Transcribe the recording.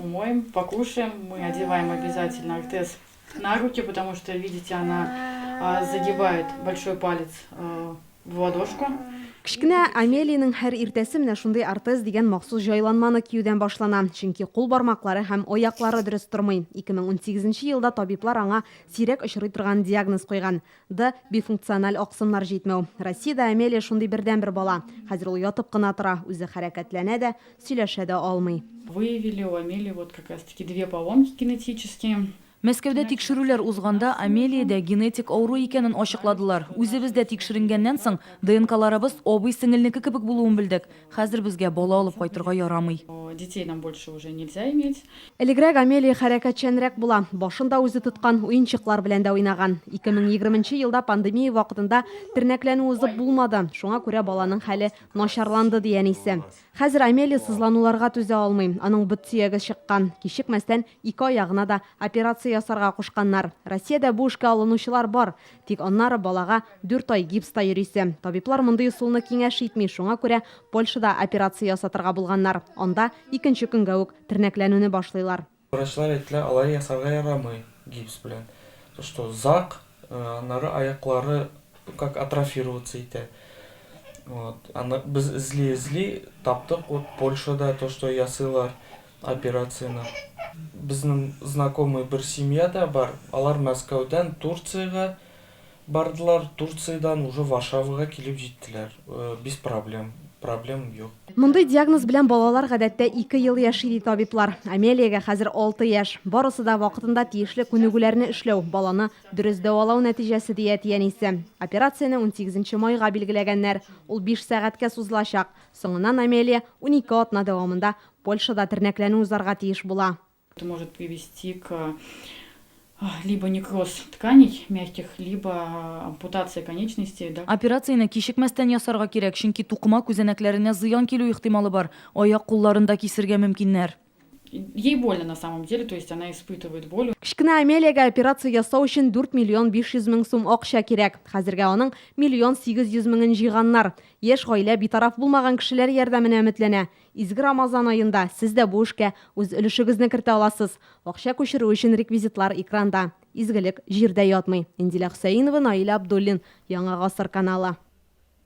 Умоем, покушаем. Мы одеваем обязательно ортез на руки, потому что, видите, она загибает большой палец в ладошку. Кечкенә Амелиянең һәр иртәсе менә шундый ортез дигән махсус җайланманы киюдән башлана, чөнки кул бармаклары һәм аяклары дөрес тормый. 2018 нче елда табиблар аңа сирәк очрый торган диагноз куйган, Д, бифункциональ аксымнар җитмәү. Россиядә Амелия шундый бердәнбер бала. Хәзер ул ятып кына тора, үзе хәрәкәтләнә дә, сөйләшә дә алмый. Выявили у Амелии вот как раз таки две поломки генетические. Мәскәүдә тикшерүләр узганда, Амелиядә генетик авыру икәнен ачыкладылар. Үзебез дә тикшеренгәннән соң, ДНКларыбыз абый-сеңелнеке кебек булуын белдек. Хәзер безгә бала алып кайтырга ярамый. Детей нам больше уже нельзя иметь. Элегрәк Амелия хәрәкәтчәнрәк була, башын да үзе тоткан, уенчыклар белән дә уйнаган. 2020 нче елда пандемия вакытында тернәкләнү узып булмады, шуңа күрә баланың хәле начарланды, ди әнисе. Хәзер Амелия сызлануларга түзә алмый, аның бот сөяге чыккан. Кичекмәстән ике аягына да операция ясарга кушканнар. Россиядә бу эшкә алынучылар бар. Тик аннары балага дүрт ай гипста йөрисе. Табиблар мондый ысулны киңәш итми, шуңа күрә Польшада операция ясатырга булганнар. Анда икенче көнгә үк тернәкләнүне башлыйлар. Врачлар әйттеләр, алай ясарга ярамый гипс белән. То что озак, аннары аяклары как атрофироваться итә. Вот. Аны без эзли-эзли таптык, вот Польшада то, что ясыйлар операцияне. Безнең знакомый бер семья да бар, алар Мәскәүдән Турциягә бардылар, Турциядән уже Варшавага килеп җиттеләр, без проблем, проблем юк. Мондый диагноз белән балалар гадәттә ике ел яши, ди табиблар. Амелиягә хәзер алты яшь. Барысы да вакытында тиешле күнегүләрне эшләү, баланы дөрес дәвалау нәтиҗәсе, ди әти-әнисе. Операцияне унсигезенче майга билгеләгәннәр. Ул биш сәгатькә сузылачак. Соңыннан Амелия 12 атна дәвамында Польшада тернәкләнү узарга тиеш була. Это может привести к либо некроз тканей мягких, либо ампутация конечностей. Да. Операцияне кичекмәстән ясарга кирәк, чөнки тукыма күзәнәкләренә зыян килү ихтималы бар, аяк-кулларын да кисергә мөмкиннәр. Ей больно на самом деле, то есть она испытывает боль. Кечкенә Амелиягә операция ясау өчен 4 миллион 500 мең сум акча кирәк. Хәзергә аның миллион 800 меңен җыйганнар. Яшь гаилә битараф булмаган кешеләр ярдәменә өметләнә. Изге Рамазан аенда сез дә бу эшкә үз өлешегезне кертә аласыз. Акча күчерү өчен реквизитлар экранда. Изгелек җирдә ятмый. Инзилә Хөсәенова, Наил Абдуллин, Яңа Гасыр каналы.